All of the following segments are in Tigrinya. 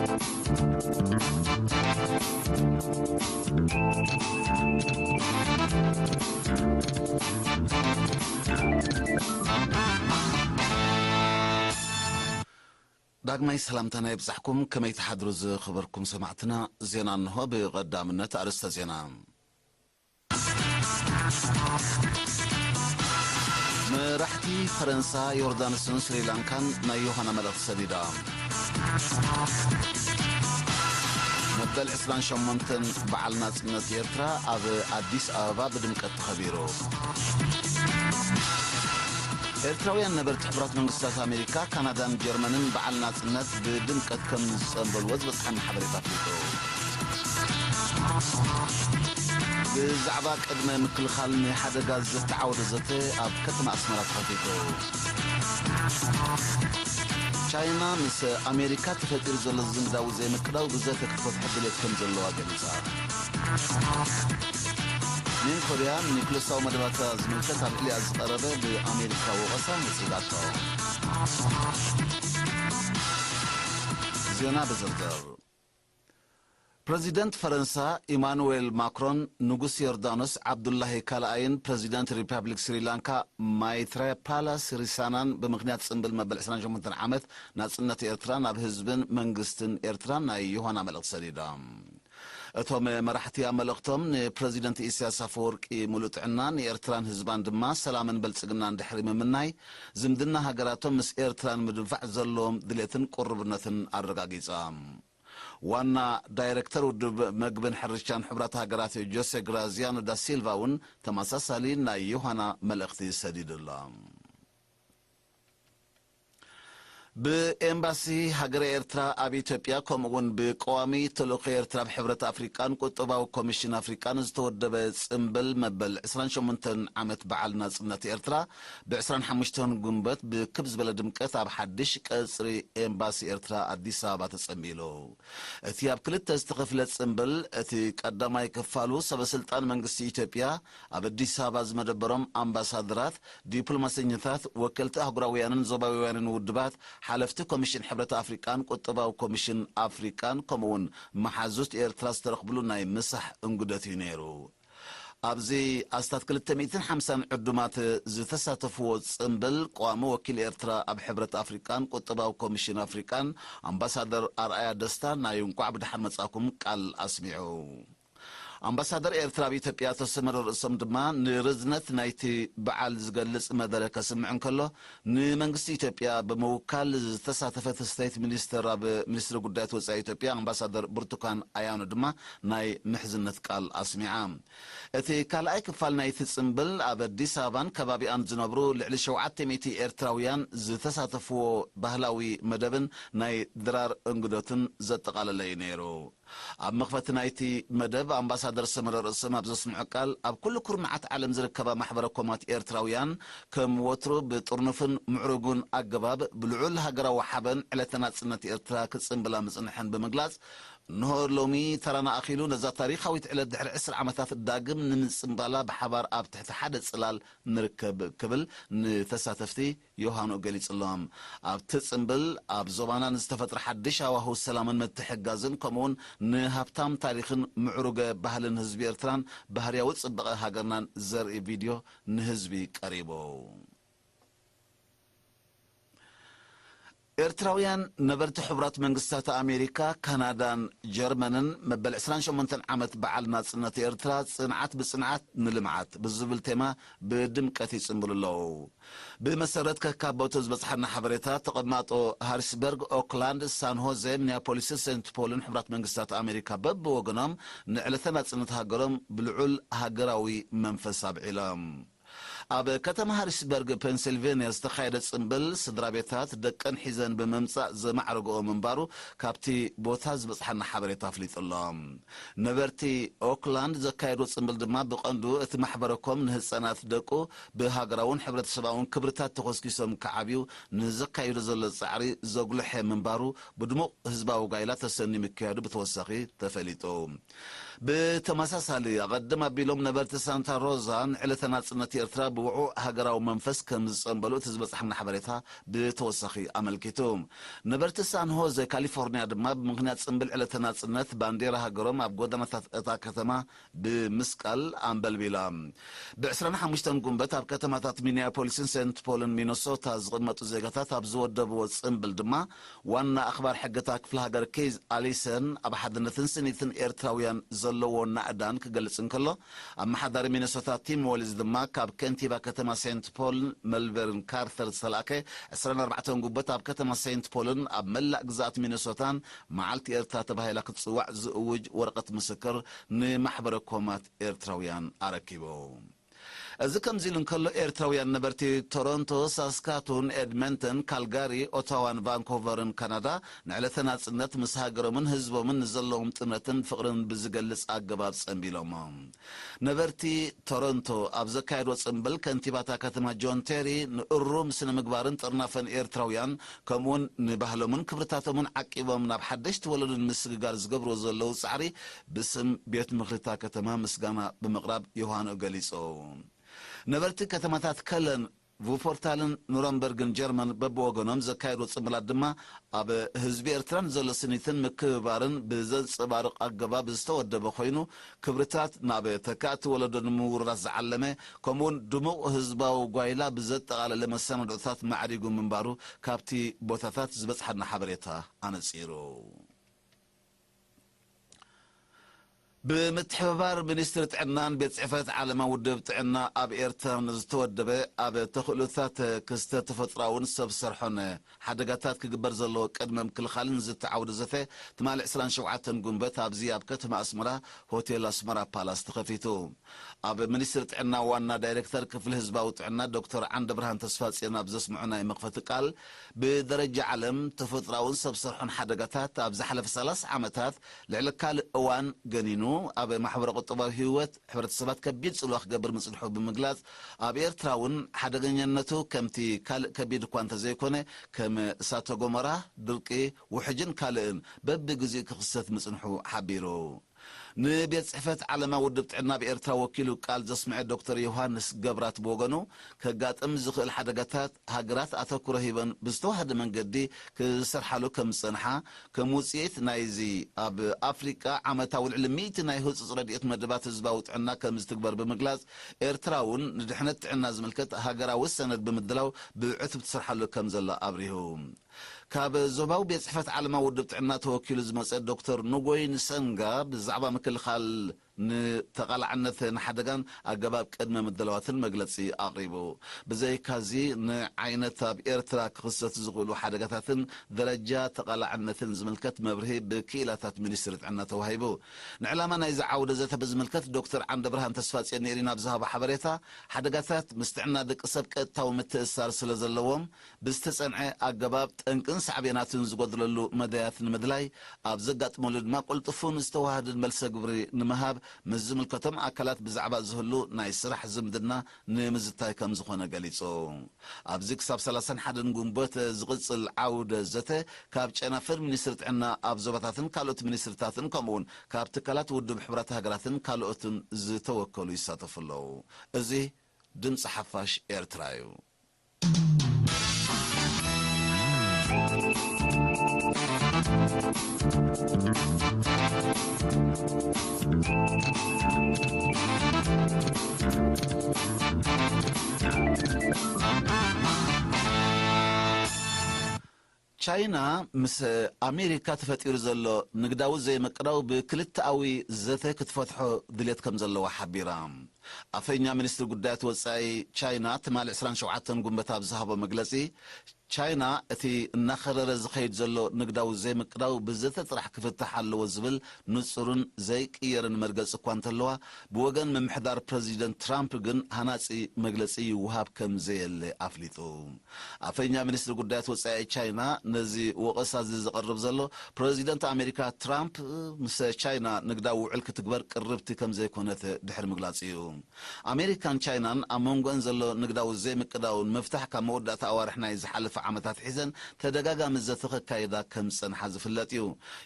ዳግማይ ሰላምታና ይብጻሕኩም። ከመይ ትሓድሩ ዝኸበርኩም ሰማዕትና? ዜና እንሆ። ብቐዳምነት ኣርእስተ ዜና። መራሕቲ ፈረንሳ፣ ዮርዳኖስን ስሪላንካን ናይ ዮሃና መልእኽቲ ሰዲዶም። መበል ዕስራን ሸሞንተን በዓል ናጽነት ኤርትራ ኣብ ኣዲስ ኣበባ ብድምቀት ተኸቢሩ። ኤርትራውያን ነበርቲ ሕቡራት መንግስታት ኣሜሪካ፣ ካናዳን ጀርመንን በዓል ናጽነት ብድምቀት ከም ዝጸንበልዎ ዝበጽሓና ሓበሬታ ኣፍሊጡ። ብዛዕባ ቅድመ ምክልኻል ንሓደጋ ዝተዓወደ ዘተ ኣብ ከተማ ኣስመራ ተኸፊቱ። ቻይና ምስ ኣሜሪካ ተፈጢሩ ዘሎ ዝምድና ዘይምቅዳው ብዘተ ክትፈትሖ ድሌት ከም ዘለዋ ገሊጻ። ሰሜን ኮርያ ኒኩለሳዊ መደባታ ዝምልከት ኣብ ልዕሊኣ ዝቐረበ ብኣሜሪካ ወቐሳ ነጺጋቶ። ዜና ብዝርዝር። ፕረዚደንት ፈረንሳ ኢማኑዌል ማክሮን፣ ንጉስ ዮርዳኖስ ዓብዱላሂ ካልኣይን ፕረዚደንት ሪፓብሊክ ስሪላንካ ማይትሪፓላ ሲሪሳናን ብምኽንያት ጽምብል መበል ዕስራን ሸሞንተን ዓመት ናጽነት ኤርትራ ናብ ህዝብን መንግስትን ኤርትራ ናይ ዮሃና መልእኽቲ ሰዲዶም። እቶም መራሕቲ ኣብ መልእኽቶም፣ ንፕረዚደንት ኢሳያስ ኣፈወርቂ ሙሉእ ጥዕና፣ ንኤርትራን ህዝባን ድማ ሰላምን ብልጽግናን ድሕሪ ምምናይ፣ ዝምድና ሃገራቶም ምስ ኤርትራ ንምድንፋዕ ዘለዎም ድሌትን ቅሩብነትን ኣረጋጊጾም። ዋና ዳይረክተር ውድብ መግብን ሕርሻን ሕቡራት ሃገራት ጆሴ ግራዚያኖ ዳ ሲልቫ እውን ተመሳሳሊ ናይ ዮሃና መልእኽቲ ሰዲዱ ኣሎ። ብኤምባሲ ሃገረ ኤርትራ ኣብ ኢትዮጵያ፣ ከምኡ እውን ብቀዋሚ ተልእኾ ኤርትራ ኣብ ሕብረት ኣፍሪቃን ቁጠባዊ ኮሚሽን ኣፍሪቃን ዝተወደበ ጽምብል መበል ዕስራን ሸሞንተን ዓመት በዓል ናጽነት ኤርትራ፣ ብዕስራን ሓሙሽተን ጉንበት ብክብ ዝበለ ድምቀት ኣብ ሓድሽ ቀጽሪ ኤምባሲ ኤርትራ ኣዲስ ኣበባ ተጸንቢሉ። እቲ ኣብ ክልተ ዝተኸፍለ ጽምብል፣ እቲ ቀዳማይ ክፋሉ ሰበ ስልጣን መንግስቲ ኢትዮጵያ፣ ኣብ ኣዲስ ኣበባ ዝመደበሮም ኣምባሳደራት፣ ዲፕሎማሰኛታት፣ ወከልቲ ኣህጉራውያንን ዞባውያንን ውድባት፣ ሓለፍቲ ኮሚሽን ሕብረት ኣፍሪቃን ቁጠባዊ ኮሚሽን ኣፍሪቃን፣ ከምኡውን መሓዙት ኤርትራ ዝተረኽብሉ ናይ ምሳሕ እንግዶት እዩ ነይሩ። ኣብዚ ኣስታት ክልተ ሚእትን ሓምሳን ዕዱማት ዝተሳተፍዎ ጽምብል፣ ቀዋሚ ወኪል ኤርትራ ኣብ ሕብረት ኣፍሪቃን ቁጠባዊ ኮሚሽን ኣፍሪቃን ኣምባሳደር ኣርኣያ ደስታ ናይ እንቋዕ ብደሓን መጻእኩም ቃል ኣስሚዑ። ኣምባሳደር ኤርትራ ኣብ ኢትዮጵያ ኣቶ ሰመረ ርእሶም ድማ ንርዝነት ናይቲ በዓል ዝገልጽ መደረ ከስምዕ እንከሎ፣ ንመንግስቲ ኢትዮጵያ ብምውካል ዝተሳተፈት ስቴት ሚኒስተር ኣብ ሚኒስትሪ ጉዳያት ወጻኢ ኢትዮጵያ ኣምባሳደር ብርቱካን ኣያኖ ድማ ናይ ምሕዝነት ቃል ኣስሚዓ። እቲ ካልኣይ ክፋል ናይቲ ጽምብል ኣብ ኣዲስ ኣበባን ከባቢኣን ዝነብሩ ልዕሊ ሸውዓተ ሚእቲ ኤርትራውያን ዝተሳተፍዎ ባህላዊ መደብን ናይ ድራር እንግዶትን ዘጠቓለለ እዩ ነይሩ። ኣብ መኽፈቲ ናይቲ መደብ ኣምባሳደር ሰመረ ርእሶም ኣብ ዘስምዖ ቃል፣ ኣብ ኩሉ ኩርናዓት ዓለም ዝርከባ ማሕበረ ኮማት ኤርትራውያን ከም ወትሩ ብጥርኑፍን ምዕሩጉን ኣገባብ ብልዑል ሃገራዊ ሓበን ዕለተ ናጽነት ኤርትራ ክጽንብላ ምጽንሐን ብምግላጽ፣ እንሆ ሎሚ ተራና ኣኺሉ ነዛ ታሪኻዊት ዕለት ድሕሪ ዕስራ ዓመታት ዳግም ንምጽንባላ ብሓባር ኣብ ትሕቲ ሓደ ጽላል ንርከብ ክብል ንተሳተፍቲ ዮሃንኡ ገሊጹሎም። ኣብቲ ጽምብል ኣብ ዞባና ንዝተፈጥረ ሓድሽ ሃዋህው ሰላምን ምትሕግጋዝን ከምኡውን ንሃብታም ታሪኽን ምዕሩገ ባህልን ህዝቢ ኤርትራን ባህርያዊ ጽባቐ ሃገርናን ዘርኢ ቪድዮ ንህዝቢ ቀሪቡ። ኤርትራውያን ነበርቲ ሕቡራት መንግስታት ኣሜሪካ፣ ካናዳን ጀርመንን መበል ዕስራን ሸሞንተን ዓመት በዓል ናጽነት ኤርትራ፣ ጽንዓት ብጽንዓት ንልምዓት ብዝብል ቴማ ብድምቀት ይጽንብሉ ኣለዉ። ብመሰረት ከካቦቱ ዝበጽሓና ሓበሬታ፣ ተቐማጦ ሃሪስበርግ፣ ኦክላንድ፣ ሳን ሆዜ፣ ሚኒያፖሊስን ሴንት ፖልን ሕቡራት መንግስታት ኣሜሪካ በብወገኖም ንዕለተ ናጽነት ሃገሮም ብልዑል ሃገራዊ መንፈስ ኣብዒሎም። ኣብ ከተማ ሃሪስበርግ ፔንሲልቬንያ ዝተኻየደ ጽምብል፣ ስድራ ቤታት ደቀን ሒዘን ብምምጻእ ዘማዕረግኦ ምንባሩ ካብቲ ቦታ ዝበጽሓና ሓበሬታ ኣፍሊጡ ኣሎ። ነበርቲ ኦክላንድ ዘካየድዎ ጽምብል ድማ ብቐንዱ እቲ ማሕበረ ኮም ንህጻናት ደቁ ብሃገራውን ሕብረተሰባውን ክብርታት ተኾስኪሶም ክዓብዩ ንዘካይዶ ዘሎ ጻዕሪ ዘጉልሐ ምንባሩ ብድሙቕ ህዝባዊ ጋይላ ተሰንዩ ምክያዱ ብተወሳኺ ተፈሊጡ። ብተመሳሳሊ፣ ኣቐድም ኣቢሎም ነበርቲ ሳንታ ሮዛ ንዕለተ ናጽነት ኤርትራ ብውዑእ ሃገራዊ መንፈስ ከም ዝጸንበሉ እቲ ዝበጻሕና ሓበሬታ ብተወሳኺ ኣመልኪቱ። ነበርቲ ሳን ሆዘ ካሊፎርኒያ ድማ ብምኽንያት ጽምብል ዕለተ ናጽነት ባንዴራ ሃገሮም ኣብ ጎደናታት እታ ከተማ ብምስቃል ኣንበልቢላ። ብ ዕስራን ሓሙሽተን ጉንበት ኣብ ከተማታት ሚኒያፖሊስን ሴንት ፖልን ሚነሶታ ዝቕመጡ ዜጋታት ኣብ ዝወደብዎ ጽምብል ድማ ዋና ኣኽባር ሕግታ ክፍለ ሃገር ኬዝ ኣሊሰን ኣብ ሓድነትን ስኒትን ኤርትራውያን ዘለዎ ናእዳን ክገልጽ እንከሎ፣ ኣመሓዳሪ ሚነሶታ ቲም ዎሊዝ ድማ ካብ ከንቲባ ከተማ ሴንት ፖል መልበርን ካርተር ዝተላእከ ዕስራን ኣርባዕተን ጉንበት ኣብ ከተማ ሴንት ፖልን ኣብ መላእ ግዛኣት ሚነሶታን መዓልቲ ኤርትራ ተባሂላ ክትጽዋዕ ዝእውጅ ወረቐት ምስክር ንማሕበረ ኮማት ኤርትራውያን ኣረኪቡ። እዚ ከምዚ ኢሉ እንከሎ፣ ኤርትራውያን ነበርቲ ቶሮንቶ፣ ሳስካቱን፣ ኤድመንተን፣ ካልጋሪ፣ ኦታዋን ቫንኮቨርን ካናዳ ንዕለተ ናጽነት ምስ ሃገሮምን ህዝቦምን ንዘለዎም ጥምረትን ፍቕርን ብዝገልጽ ኣገባብ ጸንቢሎሞ። ነበርቲ ቶሮንቶ ኣብ ዘካየድዎ ጽምብል፣ ከንቲባታ ከተማ ጆን ቴሪ ንእሩም ስነ ምግባርን ጥርናፈን ኤርትራውያን፣ ከምኡውን ንባህሎምን ክብርታቶምን ዓቂቦም ናብ ሓደሽቲ ወለዶ ንምስግጋር ዝገብርዎ ዘለዉ ጻዕሪ ብስም ቤት ምኽሪ እታ ከተማ ምስጋና ብምቕራብ ዮሃንኡ ገሊጹ። ነበርቲ ከተማታት ከለን፣ ቩፎርታልን ኑረምበርግን ጀርመን በብወገኖም ዘካየድዎ ጽምብላት ድማ ኣብ ህዝቢ ኤርትራ ንዘሎ ስኒትን ምክብባርን ብዘንጸባርቕ ኣገባብ ዝተወደበ ኮይኑ፣ ክብርታት ናብ ተካእቲ ወለዶ ንምውርራስ ዝዓለመ፣ ከምኡውን ድሙቕ ህዝባዊ ጓይላ ብዘጠቓለለ መሰናድኦታት ማዕሪጉ ምንባሩ ካብቲ ቦታታት ዝበጽሓና ሓበሬታ ኣነጺሩ። ብምትሕብባር ሚኒስትሪ ጥዕናን ቤት ጽሕፈት ዓለማዊ ውድብ ጥዕና ኣብ ኤርትራ ንዝተወደበ ኣብ ተኽእሎታት ክስተት ተፈጥሮኣውን ሰብ ሰርሖን ሓደጋታት ክግበር ዘለዎ ቅድመ ምክልኻልን ዝተዓውደ ዘተ ትማሊ ዕስራን ሸውዓተን ጉንበት ኣብዚ ኣብ ከተማ ኣስመራ ሆቴል ኣስመራ ፓላስ ተኸፊቱ። ኣብ ሚኒስትሪ ጥዕና ዋና ዳይሬክተር ክፍሊ ህዝባዊ ጥዕና ዶክተር ዓንደብርሃን ተስፋጽዮን ኣብ ዘስምዖ ናይ መኽፈቲ ቃል፣ ብደረጃ ዓለም ተፈጥሮኣውን ሰብ ሰርሖን ሓደጋታት ኣብ ዝሓለፈ ሰላሳ ዓመታት ልዕሊ ካልእ እዋን ገኒኑ ኣብ ማሕበረ ቁጠባዊ ህይወት ሕብረተሰባት ከቢድ ጽልዋ ክገብር ምጽንሑ ብምግላጽ፣ ኣብ ኤርትራ እውን ሓደገኛነቱ ከምቲ ካልእ ከቢድ እኳ እንተዘይኮነ፣ ከም እሳተ ጎመራ፣ ድርቂ፣ ውሕጅን ካልእን በብግዜኡ ክኽሰት ምጽንሑ ሓቢሩ። ንቤት ጽሕፈት ዓለማዊ ውድብ ጥዕና ኣብ ኤርትራ ወኪሉ ቃል ዘስምዐ ዶክተር ዮሃንስ ገብራት ብወገኑ፣ ከጋጥም ዝኽእል ሓደጋታት ሃገራት ኣተኩሮ ሂበን ብዝተዋህደ መንገዲ ክሰርሓሉ ከም ዝጸንሓ፣ ከም ውጽኢት ናይዚ ኣብ ኣፍሪቃ ዓመታዊ ልዕሊ ሚእቲ ናይ ህጹጽ ረድኤት መደባት ህዝባዊ ጥዕና ከም ዝትግበር ብምግላጽ፣ ኤርትራ እውን ንድሕነት ጥዕና ዝምልከት ሃገራዊ ሰነድ ብምድላው ብዕቱብ ትሰርሓሉ ከም ዘላ ኣብሪሁ። ካብ ዞባዊ ቤት ጽሕፈት ዓለማዊ ውድብ ጥዕና ተወኪሉ ዝመጸ ዶክተር ኑጎይ ንሰንጋ ብዛዕባ ምክልኻል ንተቓላዕነትን ሓደጋን ኣገባብ ቅድመ ምድላዋትን መግለጺ ኣቕሪቡ። ብዘይካዚ ንዓይነት ኣብ ኤርትራ ክኽሰቱ ዝኽእሉ ሓደጋታትን ደረጃ ተቓላዕነትን ዝምልከት መብርሂ ብክኢላታት ሚኒስትሪ ጥዕና ተዋሂቡ። ንዕላማ ናይዚ ዓውደ ዘተ ብዝምልከት ዶክተር ዓንደብርሃን ተስፋጽዮን ንኤሪና ኣብ ዝሃቦ ሓበሬታ፣ ሓደጋታት ምስ ጥዕና ደቂ ሰብ ቀጥታዊ ምትእስሳር ስለ ዘለዎም፣ ብዝተጸንዐ ኣገባብ ጠንቅን ሳዕቤናትን ዝጎድለሉ መዳያት ንምድላይ፣ ኣብ ዘጋጥመሉ ድማ ቅልጡፍን ዝተዋህደን መልሰ ግብሪ ንምሃብ ምስ ዝምልከቶም ኣካላት ብዛዕባ ዝህሉ ናይ ስራሕ ዝምድና ንምዝታይ ከም ዝኾነ ገሊጹ። ኣብዚ ክሳብ ሰላሳን ሓደን ጉንበት ዝቕጽል ዓውደ ዘተ ካብ ጨናፍር ሚኒስትሪ ጥዕና ኣብ ዞባታትን ካልኦት ሚኒስትሪታትን ከምኡውን ካብ ትካላት ውድብ ሕቡራት ሃገራትን ካልኦትን ዝተወከሉ ይሳተፉ ኣለዉ። እዚ ድምፂ ሓፋሽ ኤርትራ እዩ። ቻይና ምስ ኣሜሪካ ተፈጢሩ ዘሎ ንግዳዊ ዘይምቅዳው ብክልተኣዊ ዘተ ክትፈትሖ ድልየት ከም ዘለዋ ሓቢራ። ኣፈኛ ሚኒስትሪ ጉዳያት ወጻኢ ቻይና ትማሊ ዕስራን ሸውዓተን ጉንበት ኣብ ዝሃቦ መግለጺ፣ ቻይና እቲ እናኸረረ ዝኸይድ ዘሎ ንግዳዊ ዘይምቅዳው ብዘተ ጥራሕ ክፍታሕ ኣለዎ ዝብል ንጹርን ዘይቅየርን መርገጺ እኳ እንተለዋ፣ ብወገን ምምሕዳር ፕረዚደንት ትራምፕ ግን ሃናጺ መግለጺ ይወሃብ ከም ዘየለ ኣፍሊጡ። ኣፈኛ ሚኒስትሪ ጉዳያት ወጻኢ ቻይና ነዚ ወቐሳ እዚ ዘቕርብ ዘሎ፣ ፕረዚደንት ኣሜሪካ ትራምፕ ምስ ቻይና ንግዳዊ ውዕል ክትግበር ቅርብቲ ከም ዘይኮነት ድሕሪ ምግላጽ እዩ። ኣሜሪካን ቻይናን ኣብ መንጎን ዘሎ ንግዳዊ ዘይምቅዳው ንምፍታሕ ካብ መወዳእታ ኣዋርሕ ናይ ዝሓለፈ ዓመታት ሒዘን ተደጋጋሚ ዘተ ከካይዳ ከም ዝጸንሓ ዝፍለጥ እዩ።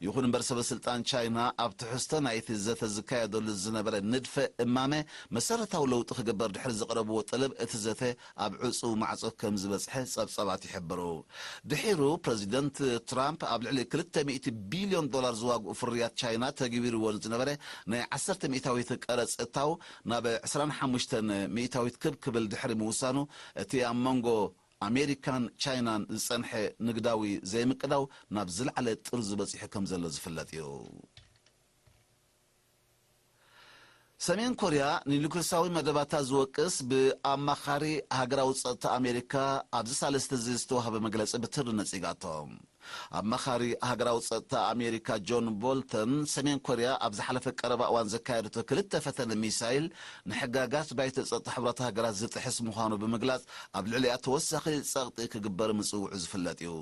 ይኹን እምበር ሰበ ስልጣን ቻይና ኣብ ትሕዝቶ ናይቲ ዘተ ዝካየደሉ ዝነበረ ንድፈ እማመ መሰረታዊ ለውጢ ክግበር ድሕሪ ዘቕረብዎ ጠለብ እቲ ዘተ ኣብ ዕጹው ማዕጾ ከም ዝበጽሐ ጸብጻባት ይሕብሩ። ድሒሩ ፕረዚደንት ትራምፕ ኣብ ልዕሊ ክልተ ሚእቲ ቢልዮን ዶላር ዝዋግኡ ፍርያት ቻይና ተግቢርዎ ዝነበረ ናይ ዓሰርተ ሚእታዊት ቀረጽ እታው ናብ ዕስራን ሓሙሽተን ሚእታዊት ክብ ክብል ድሕሪ ምውሳኑ፣ እቲ ኣብ መንጎ ኣሜሪካን ቻይናን ዝጸንሐ ንግዳዊ ዘይምቅዳው ናብ ዝለዓለ ጥርዙ በጺሑ ከም ዘሎ ዝፍለጥ እዩ። ሰሜን ኮርያ ንኒውክለሳዊ መደባታ ዝወቅስ ብኣማኻሪ ሃገራዊ ጸጥታ ኣሜሪካ ኣብዚ ሳልስቲ እዚ ዝተዋህበ መግለጺ ብትሪ ነጺጋቶ። ኣማኻሪ ሃገራዊ ጸጥታ ኣሜሪካ ጆን ቦልተን፣ ሰሜን ኮርያ ኣብ ዝሓለፈ ቀረባ እዋን ዘካየደቶ ክልተ ፈተነ ሚሳይል ንሕጋጋት ባይቶ ጸጥታ ሕቡራት ሃገራት ዝጥሕስ ምዃኑ ብምግላጽ፣ ኣብ ልዕሊኣ ተወሳኺ ጸቕጢ ክግበር ምጽውዑ ዝፍለጥ እዩ።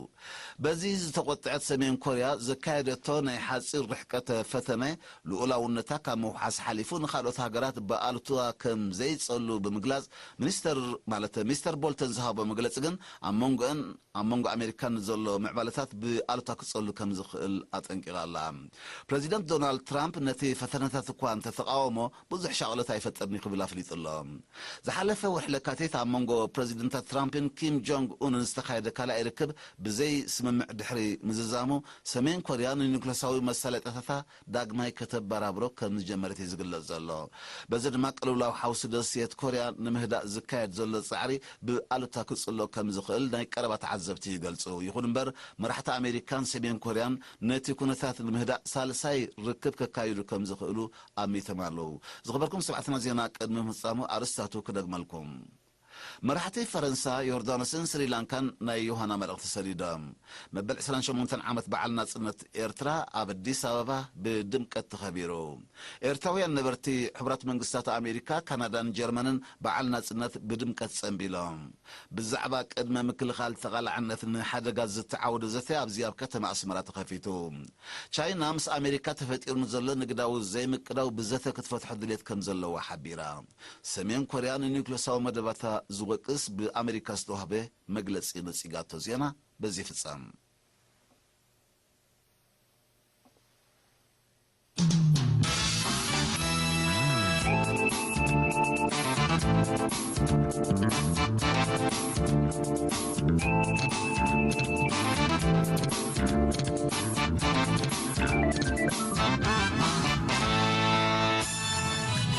በዚ ዝተቖጥዐት ሰሜን ኮርያ ዘካየደቶ ናይ ሓጺር ርሕቀት ፈተነ ልኡላውነታ ካብ ምውሓስ ሓሊፉ ንኻልኦት ሃገራት ብኣሉታ ከም ዘይጸሉ ብምግላጽ፣ ሚኒስተር ማለት ሚስተር ቦልተን ዝሃቦ መግለጺ ግን ኣብ መንጎአን ኣብ መንጎ ኣሜሪካን ዘሎ ምዕባለታት ብኣሉታ ክጸሉ ከም ዝኽእል ኣጠንቂቓ ኣላ። ፕረዚደንት ዶናልድ ትራምፕ ነቲ ፈተነታት እኳ እንተተቓወሞ ብዙሕ ሻቕሎት ኣይፈጠርን እዩ ክብል ኣፍሊጡ ኣሎ። ዝሓለፈ ወርሒ ለካቲት ኣብ መንጎ ፕረዚደንታት ትራምፕን ኪም ጆንግ ኡንን ዝተኻየደ ካልኣይ ርክብ ብዘይ ስምምዕ ድሕሪ ምዝዛሙ፣ ሰሜን ኮርያ ንኒውክለሳዊ መሳለጥያታታ ዳግማይ ከተበራብሮ ከም ዝጀመረት እዩ ዝግለጽ ዘሎ። በዚ ድማ ቅልውላው ሓውሲ ደሴት ኮርያ ንምህዳእ ዝካየድ ዘሎ ጻዕሪ ብኣሉታ ክጽሎ ከም ዝኽእል ናይ ቀረባ ተዓዘብቲ ይገልጹ። ይኹን እምበር፣ መራሕቲ ኣሜሪካን ሰሜን ኮርያን ነቲ ኩነታት ንምህዳእ ሳልሳይ ርክብ ከካይዱ ከም ዝኽእሉ ኣሚቶም ኣለዉ። ዝኸበርኩም ሰማዕትና፣ ዜና ቅድሚ ምፍጻሙ ኣርእስታቱ ክደግመልኩም። መራሕቲ ፈረንሳ፣ ዮርዳኖስን ስሪላንካን ናይ ዮሃና መልእኽቲ ሰዲዶም። መበል ዕስራን ሸሞንተን ዓመት በዓል ናጽነት ኤርትራ ኣብ ኣዲስ ኣበባ ብድምቀት ተኸቢሩ። ኤርትራውያን ነበርቲ ሕቡራት መንግስታት ኣሜሪካ፣ ካናዳን ጀርመንን በዓል ናጽነት ብድምቀት ጸንቢሎም። ብዛዕባ ቅድመ ምክልኻል ተቓላዕነት ንሓደጋ ዝተዓወደ ዘተ ኣብዚ ኣብ ከተማ ኣስመራ ተኸፊቱ። ቻይና ምስ ኣሜሪካ ተፈጢሩ ንዘሎ ንግዳዊ ዘይምቅዳው ብዘተ ክትፈትሖ ድሌት ከም ዘለዋ ሓቢራ። ሰሜን ኮርያ ንኒውክለሳዊ መደባታ ዝወቅስ ብኣሜሪካ ዝተዋህበ መግለጺ ነጺጋቶ። ዜና በዚ ይፍጸም።